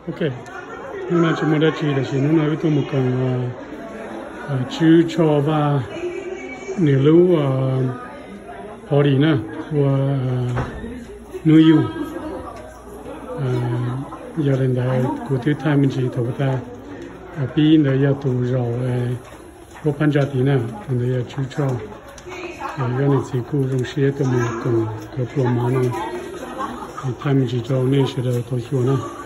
Ok, hnub no tsis muaj dab tsi, tiam sis hnub no wb tuaj mus koom Tswb Tshoj Vaj nws lub party na, ua hnub yug. Yog li ntawd kuv twb thaij me ntsis thaum tas, pib ntawd yog tus zaum huab phab ntsa tid na, tus ntawd yog Tswb Tshoj. Zaj niam txiv kuj zoo siab tuaj mus koom cov pluas mov no, thaij me ntsis rau nej sawv daws tau xyuas na.